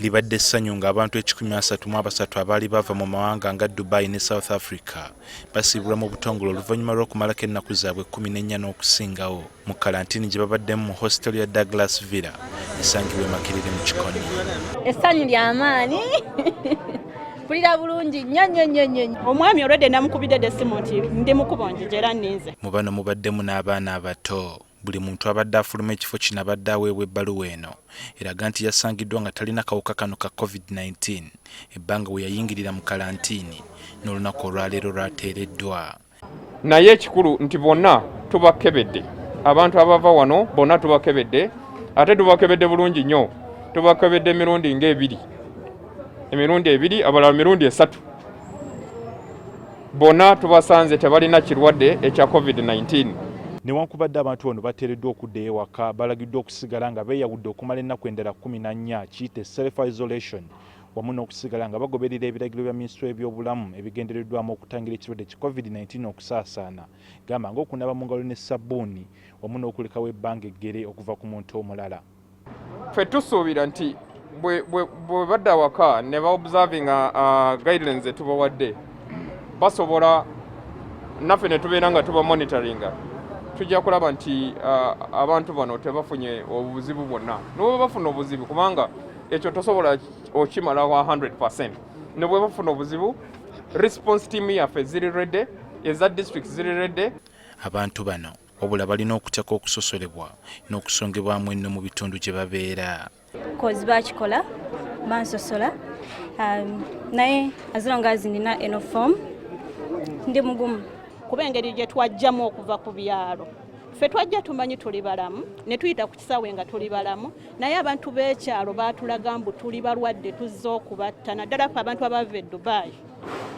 Libadde essanyu ng'abantu 133 abaali bava mu mawanga nga Dubai ne South Africa basiibulwa mu butongole oluvannyuma lw'okumalako ennaku zaabwe 14 n'okusingawo mu kalantiini gye babaddemu mu hostel ya Douglas Villa esangibwa e Makerere mu Kikoni. Essanyu ly'amaanyi, mpulira bulungi nnyo nnyo nnyo nnyo. Omwami olwedde namukubidde essimu nti ndi mukubo njija era nninze. Mu bano mubaddemu n'abaana abato. Buli muntu abadde afuluma ekifo kino abadde aweebwa ebbaluwa eno eraga nti yasangiddwa nga talina kawuka kano ka COVID-19 ebbanga we yayingirira mu kalantiini n'olunaku olwaleero lwateereddwa. Naye ekikulu nti bonna tubakebedde, abantu abava wano bonna tubakebedde, ate tubakebedde bulungi nnyo. Tubakebedde emirundi ng'ebiri, emirundi ebiri, abalala mirundi esatu. Bonna tubasanze tebalina kirwadde ekya COVID-19. Newankubadde abantu bano bateereddwa okuddayo ewaka, balagiddwa okusigala nga beeyawudde okumala ennaku endala 14, kiyite self isolation, wamu n'okusigala nga bagoberera ebiragiro bya minisitule y'ebyobulamu ebigendereddwamu okutangira ekirwadde ki COVID-19 okusaasaana, gamba ng'okunaaba mu ngalo ne ssabbuuni wamu n'okulekawo ebbanga eggere okuva ku muntu omulala. Ffe tusuubira nti bwe badda awaka ne ba observinga guidelines zetubawadde, basobola naffe ne tubeera nga tuba monitoringa, tujja kulaba nti abantu bano tebafunye obuzibu bwonna. Nobwe bafuna obuzibu, kubanga ekyo tosobola okimala wa 100%, ne bwe bafuna obuzibu, response team yaffe ziri ready, eza district ziri ready. Abantu bano wabula balina okutya kw'okusosolebwa n'okusongebwamu enno mu bitundu gye babeera. Cause bakikola bansosola, naye as long as nina eno form ndi mugumu. Kuba engeri gye twajjamu okuva ku byalo, ffe twajja tumanyi tuli balamu ne tuyita ku kisaawe nga tuli balamu, naye abantu b'ekyalo baatulaga mbu tuli balwadde, tuzze okubatta, naddala ffe abantu abava e Dubai,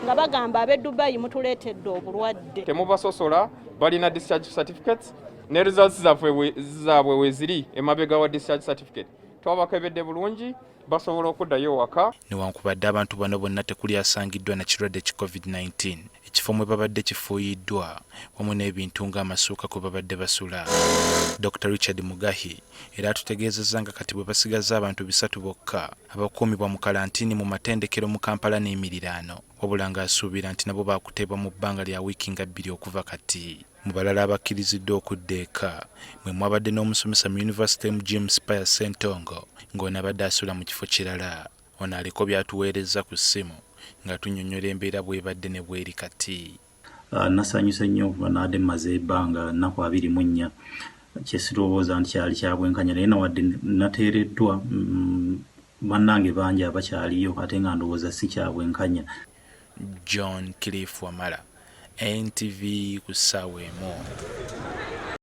nga bagamba ab'e Dubai mutuleetedde obulwadde. Temubasosola, balina discharge certificates ne results zaffe zaabwe weziri emabega wa discharge certificate. Twabakebedde bulungi, basobola okuddayo waka. Newankubadde abantu bano bonna tekuli asangiddwa na kirwadde ki COVID-19, ekifo mwe babadde kifuuyiddwa wamu n'ebintu ng'amasuuka kwe babadde basula. Dr Richard Mugahi era atutegeezezza nga kati bwe basigazza abantu 300 bokka abakuumibwa mu kalantiini mu matendekero mu Kampala n'emiriraano, wabula ng'asuubira nti nabo baakuteebwa mu bbanga lya wiiki nga 2 okuva kati. Mu balala abakkiriziddwa okudda eka mwe mwabadde n'omusomesa mu yunivasite mu James Pius Ssentongo, ng'ono abadde asula mu kifo kirala. Ono aliko by'atuweerezza ku ssimu ng'atunnyonnyola embeera bw'ebadde ne bw'eri kati. Nasanyuse nnyo kuba naadde mmaze ebbanga nnaku 24, kyesirowooza nti kyali kya bwenkanya, naye nawadde nateereddwa, bannange bangi abakyaliyo ate nga ndowooza si kya bwenkanya. John Cliff Wamala, NTV ku ssaawa 1.